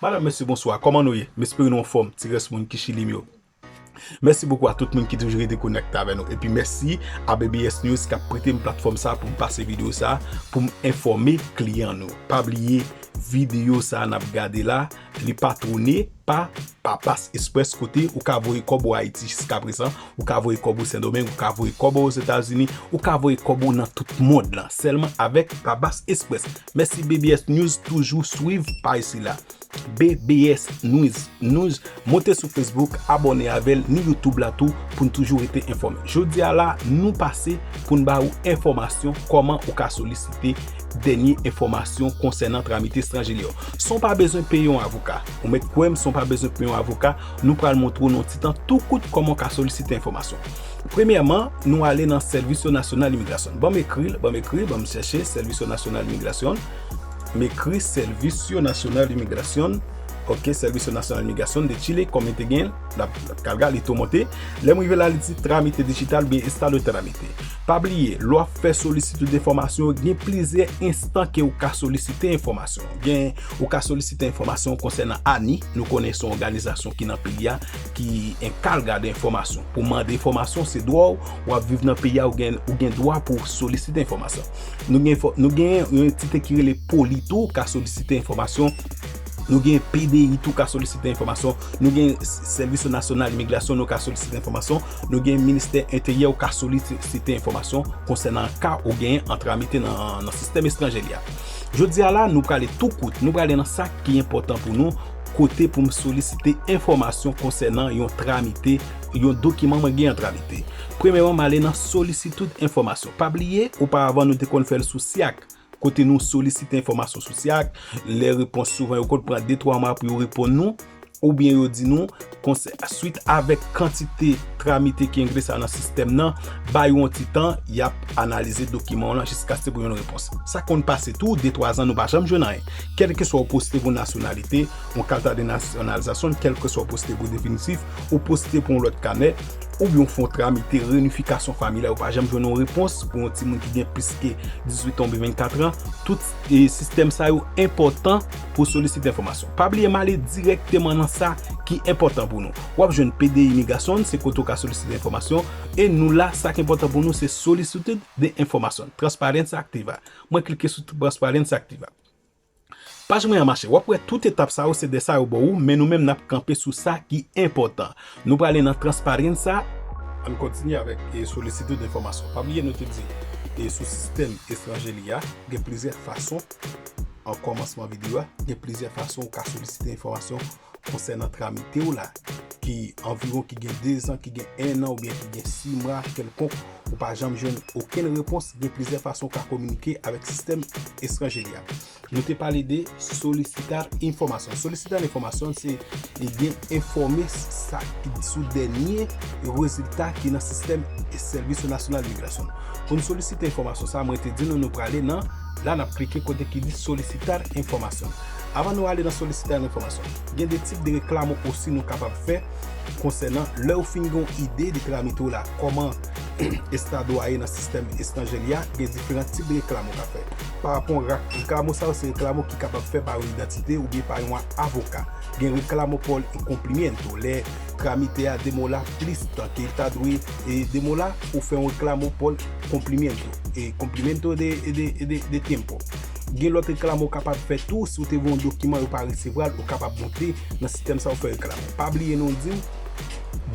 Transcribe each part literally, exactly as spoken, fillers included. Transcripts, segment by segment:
Alò, mesye, bonswa. Kòman nou ye? M espere nou anfòm, ti rès moun ki Chili m yo. Mèsi bokou a tout moun ki toujou rete konekte avè nou. Epi mèsi a B B S News k ap prete m platfòm sa pou m pase videyo sa, pou m enfòme kliyan nou. Pa bliye, videyo sa n ap gade la, li patwone pa Papas Express, kote ou ka voye kòb ou Ayiti jiska prezan, ou ka voye kòb ou Sendomeng, ou ka voye kòb ou Ozetazini, ou ka voye kòb ou nan tout mond lan, sèlman avèk Papas Express. Mèsi B B S News, toujou swiv paj sila. B B S News, News, monte sou Facebook, abòne avè l, ni YouTube la tou, pou n toujou rete enfòme. Jodi a la, nou pase pou n ba ou enfòmasyon kòman ou ka solisite dènye enfòmasyon konsènan tramite estranjeri yo. San w pa bezwen peye yon avoka. Ou mèt kwè m, san w pa bezwen peye yon avoka, nou pral montre w nan yon ti tan tou kout kòman w ka solisite enfòmasyon. Premyèman, nou ale nan Servicio Nacional Imigración. Ban m ekri l, ban m ekri, ban m chèche Servicio Nacional Imigración. M ekri Servicio Nacional Imigración. Ok, Servicio Nacional Imigración de Chile, kòm te gen, l ap, l ap kalga, li tou monte. Lè m rive la, li di tramite digital, bien estado de trámite. Pa bliye, lè w ap fè solisitid enfòmasyon, gen plizyè enstan ke ou ka solisite enfòmasyon. Gen, ou ka solisite enfòmasyon konsènan ani, nou konnen se yon òganizasyon ki nan peyi a, ki enkalga de enfòmasyon. Pou mande enfòmasyon, se dwa w, w ap viv nan peyi a, ou gen, ou gen dwa pou w solisite enfòmasyon. Nou gen, nou gen yon entite ki rele Poli tou, ka solisite enfòmasyon. Nou gen P D I tou ka solisite enfòmasyon. Nou gen Servicio Nacional Imigración, nou ka solisite enfòmasyon. Nou gen Ministè Enteryè, ou ka solisite enfòmasyon konsènan ka ou genyen an tramite nan, nan sistèm estranjeri a. Jodi a la, nou prale tou kout, nou prale nan sa ki enpòtan pou nou, kote pou m solisite enfòmasyon konsènan yon tramite, yon dokiman mwen gen an tramite. Premyèman, m ale nan solisitid enfòmasyon. Pa bliye, oparavan nou te konn fè l sou SIAC, kote nou solisite enfòmasyon sou SIAC, lè repons souvan yo konn pran de twa mwa pou yo reponn nou, oubyen yo di nou, konsè, swit avèk kantite tramite ki engrese nan sistèm nan, ba yo yon ti tan, y ap analize dokiman w lan jiskaske pou yon repons. Sa konn pase tou, de twa zan nou pa janm jwenn anyen. Kèlkeswa ou poste pou nasyonalite, yon karta de nasyonalizasyon, kèlkeswa ou poste pou definitif, ou poste pou yon lòt kanè, oubyen w fè yon tramite reyinifikasyon familyal, ou pa janm jwenn yon repons pou yon timoun ki gen plis ke dizuit an oubyen vennkat an, tout, e, sistèm sa yo enpòtan pou w solisite enfòmasyon. Pa bliye m ale dirèkteman nan sa ki enpòtan pou nou. W ap jwenn P D I Imigración, se kote w ka solisite enfòmasyon, e nou la, sa ki enpòtan pou nou, se solisitid de enfòmasyon, Transparencia Activa. Mwen klike sou Transparencia Activa. Paj mwen an mache. W ap wè tout etap sa yo, se de sa yo ba ou, men nou menm n ap kanpe sou sa ki enpòtan. Nou prale nan Transparencia. Ann kontinye avèk, e, solisitid enfòmasyon. Pa bliye nou te di, e, sou sistèm estranjeri a, gen plizyè fason, an kòmansman videyo a, gen plizyè fason ou ka solisite enfòmasyon konsènan tramite w la, ki anviwon, ki gen de zan, ki gen en an oubyen ki gen sis mwa kèlkonk, ou pa janm jwenn okenn repons, gen plizyè fason ou ka kominike avèk sistèm estranjeri a. Nou te pale de solicitar información. Solicitar información, se, e, gen enfòme sa ki sou dènye rezilta ki nan sistèm Servicio Nacional Migración. Pou n solisite enfòmasyon sa, mwen te di nou, nou prale nan, la n ap klike kote ki di solicitar información. Avan nou ale nan solicitar información, gen de tip de reklamo osi nou kapab fè konsènan lè ou fin gen yon ide de tramite w la, kòman estado a ye nan sistèm estranjeri a, gen diferan tip de reklamo ka fè. Pa rapò a reklamo sa yo, se reklamo ki kapab fè pa yon idantite oubyen pa yon avoka. Gen reklamo por incumplimiento, lè tramite a demora plis tan ke l ta dwe, e, demora, ou fè yon reklamo por cumplimiento, e, cumplimiento de, de, de, de tiempo. Gen lòt reklamo w kapab fè tou, si w te voye yon dokiman, yo pa resevwa l, ou kapab monte nan sistèm sa, ou fè reklamo. Pa bliye non di w,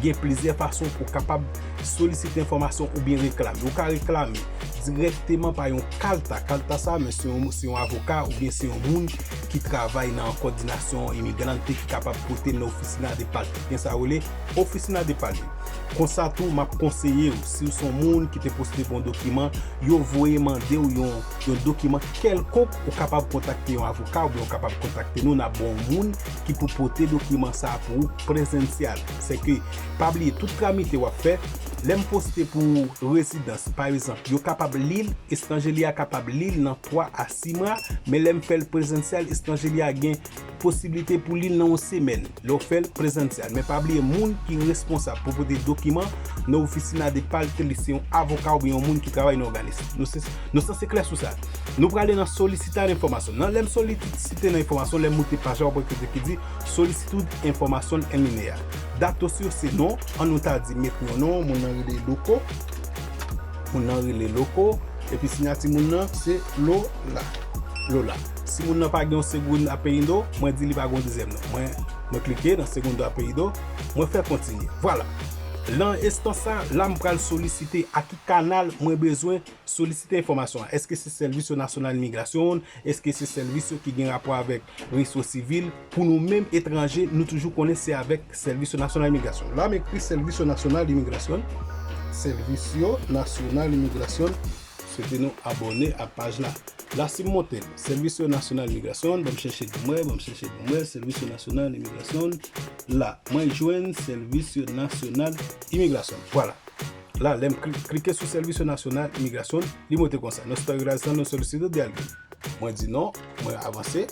gen plizyè fason pou w kapab solisite enfòmasyon oubyen reklame. Ou ka reklame dirèkteman pa yon kalta. Kalta sa, men se yon, se yon avoka oubyen se yon moun ki travay nan koordinasyon imigrante ki kapab pote l nan Oficina de Parle. Gen sa yo rele Oficina de Parle. Konsa tou, m ap konseye w, si w se yon moun ki te poste pou yon dokiman, yo voye mande w yon, yon dokiman kèlkonk, ou kapab kontakte yon avoka oubyen ou kapab kontakte nou, n ap ba w yon moun ki pou pote dokiman sa a pou ou prezensyal. Sèke, pa bliye, tout tramite w ap fè, Lè m poste pou rezidans, pa egzanp, yo kapab li l, estranjeli a kapab li l nan twa a sis mwa, men lè m fè l prezansyèl, estranjeli a gen posiblite pou li l nan yon semèn, lè w fè l prezansyèl. Men pa bliye, moun ki responsab pou pote dokiman nan Oficina de Partes, li se yon avoka oubyen yon moun ki travay nan òganis. Nou se, nou sanse klè sou sa. Nou prale nan solicitar información. Nan lè m solisite nan enfòmasyon, lè m moute paj la, w ap wè kote ki di solicitud información en línea. Datos yo se non, an nou ta di m ekri yon non, moun nan rele Loko. Moun nan rele Loko. Epi siyati moun nan se Lola. Lola. Si moun nan pa gen yon segundo apellido, mwen di li pa gen yon dezyèm non. Mwen, mwen klike nan segundo apellido, mwen fè kontinye. Vwala. Nan enstans sa, la m pral solisite a ki kanal mwen bezwen solisite enfòmasyon an. Èske se Servicio Nacional Imigración? Èske se sèvis yo ki gen rapò avèk resous sivil? Pou nou menm etranje, nou toujou konnen se avèk Servicio Nacional Imigración. La m ekri Servicio Nacional Imigración. Servicio Nacional Imigración. Swete nou abòne a paj la. La si m monte l, Servicio Nacional Imigración, ban m chèche pou mwen, ban m chèche pou mwen, Servicio Nacional Imigración. La, mwen jwenn Servicio Nacional Imigración. Vwala. La, lè m kli-, klike sou Servicio Nacional Imigración, li monte konsa. Nos está realizando una solicitud de alguien. Mwen di non, mwen avanse.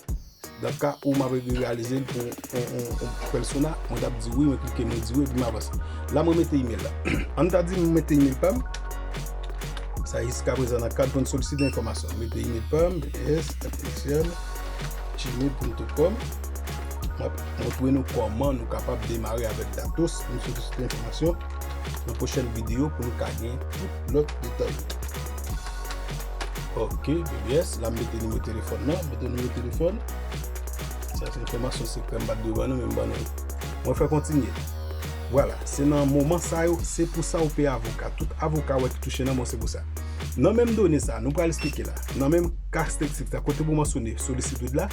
Nan ka ou m ap realize l pou yon, yon, yon pèsona, mwen t ap di wi, mwen klike, mwen di wi, epi m avanse. La, mwen mete imèl la. Ann ta di mwen mete imèl pa m. Sa jiskaprezan nan kad pou n solisite enfòmasyon. Mete imèl pa m, B B S, F X L, gmail punto com. M ap montre nou kòman nou kapab demare avèk Datos pou n solisite enfòmasyon nan pwochèn videyo pou nou ka gen tout lòt detay yo. Ok, B B S, la m mete nimewo telefòn nan, mete nimewo telefòn. Sa se enfòmasyon sekrè m pa t dwe ban nou, men m ban nou. Mwen fè kontinye. Vwala, se nan moman sa yo, se pou sa ou peye avoka. Tout avoka wè ki touche nan mwen, se pou sa. Nan menm done sa, nou pral eksplike la. Nan menm karakteristik sa, kote pou mansyone solisitid la,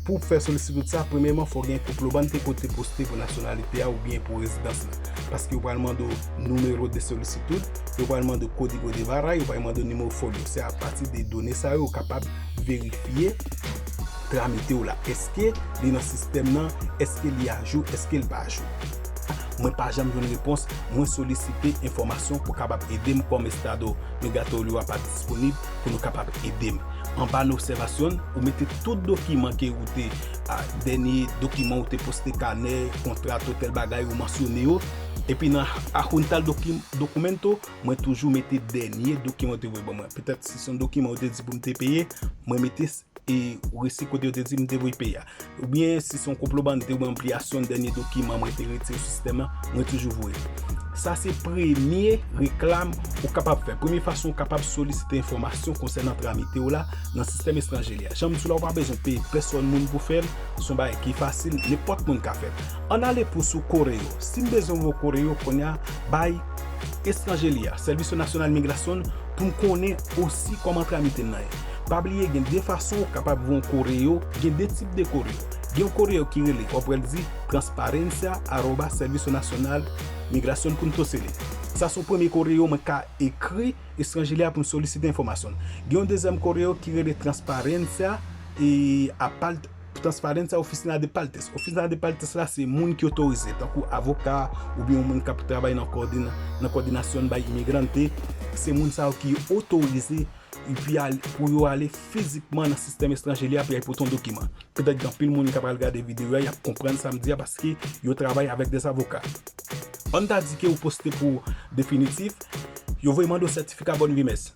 pou fè solisitid sa, premyèman, fò gen comprobante kote poste pou nasyonalite a oubyen pou rezidans la. Paske yo pral mande w nimewo de solisitid, yo pral mande w código de barra, yo pral mande w nimewo folyo. Se apati de done sa yo, yo kapab verifye tramite w la. Èske li nan sistèm nan? Èske li ajou? Èske l pa ajou? Mwen pa janm jwenn repons. Mwen solisite enfòmasyon pou kapab ede m kòm Estado Migratorio a pa disponib pou nou kapab ede m. Anba nan obsèvasyon, ou mete tout dokiman ke ou te, a, dènye dokiman ou te poste, kanè, kontra, tout tèl bagay ou mansyone yo. Epi nan adjuntar doki-, documento, mwen toujou mete dènye dokiman ou te voye ban mwen. Petèt si se yon dokiman ou te di pou m te peye, mwen mete e resi kote yo te di m te voye peye a. Oubyen si se yon konplobante oubyen anpliyasyon dènye dokiman mwen te retire sou sistèm nan, mwen toujou voye. Sa se premye reklam ou kapab fè. Premye fason ou kapab solisite enfòmasyon konsènan tramite w la nan sistèm estranjeri a. Jan m di w la, ou pa bezwen peye pèsòn moun pou fè l. Se yon bagay ki fasil, nenpòt moun ka fè l. Ann ale pou sou Correo. Si m bezwen voye Correo kounye a bay estranjeri a, Servicio Nacional Migración, pou m konnen osi kòman tramite m nan ye. Pa bliye, gen de fason ou kapab voye yon Correo, gen de tip de Correo. Gen yon Correo ki rele, w ap wè l di transparencia arroba servicio nacional migración punto C L. Sa se yon premye Correo mwen ka ekri estranjeri a pou m solisite enfòmasyon. Gen yon dezyèm Correo ki rele transparencia e apal-, transparencia Oficina de Partes. Oficina de Partes la se moun ki otorize, tankou avoka oubyen yon moun k ap travay nan kòdina-, nan kòdinasyon bay imigrante. Se moun sa yo ki otorize epi al-, pou yo ale fizikman nan sistèm estranjeri a pou y al pote yon dokiman. Petèt gen anpil moun ki pral gade videyo a, y ap konprann sa m di a paske yo travay avèk dè avoka. Ann ta di ke ou poste pou definitif, yo voye mande w sètifika Bonne Vieillesse.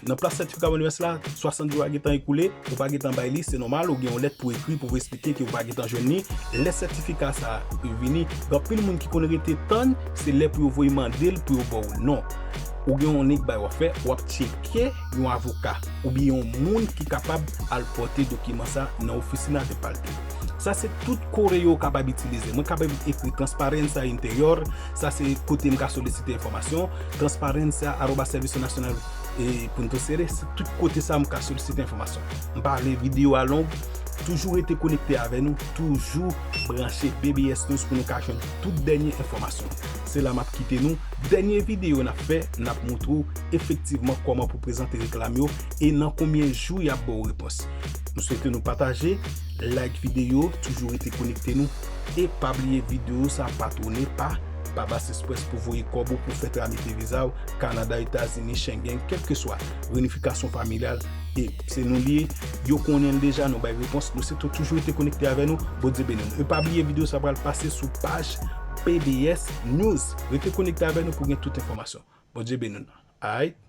Nan plas sètifika Bonne Vieillesse la, swasant jou a gentan ekoule, ou pa gentan bay li, se nòmal, ou gen yon lèt pou ekri pou w eksplike ke ou pa gentan jwenn li. Lè sètifika sa a vini, gen anpil moun ki konn rete tann, se lè pou yo voye mande l pou yo ba w. Non. Ou gen yon nèg bay w ap fè, w ap tcheke yon avoka oubyen yon moun ki kapab al pote dokiman sa nan Oficina de Partes. Sa se tout Correo ou kapab itilize. Mwen kapab ekri Transparencia Interior, sa se kote m ka solisite enfòmasyon, transparencia arroba servicio nacional punto C L, se tout kote sa m ka solisite enfòmasyon. M pa vle videyo a long, toujou rete konekte avè nou, toujou branche B B S News pou nou ka jwenn tout dènye enfòmasyon. Se la m ap kite nou. Dènye videyo n ap fè, n ap montre w efektivman kòman pou prezante reklam yo e nan konbyen jou y ap ba w repons. M swete nou pataje, like videyo, toujou rete konekte nou e pa bliye videyo sa patwone pa pa Bass Express pou voye kòb ou pou fè tramite viza w, Kanada, Etazini, Schengen, kèlkeswa renifikasyon familyal, e se nou li ye, yo konnen l deja, nou bay repons, nou se tou toujou rete konekte avè nou, Bondye beni nou. E pa bliye videyo sa pral pase sou paj P B S News. Rete konekte avè nou pou gen tout enfòmasyon. Bondye beni nou. Alright?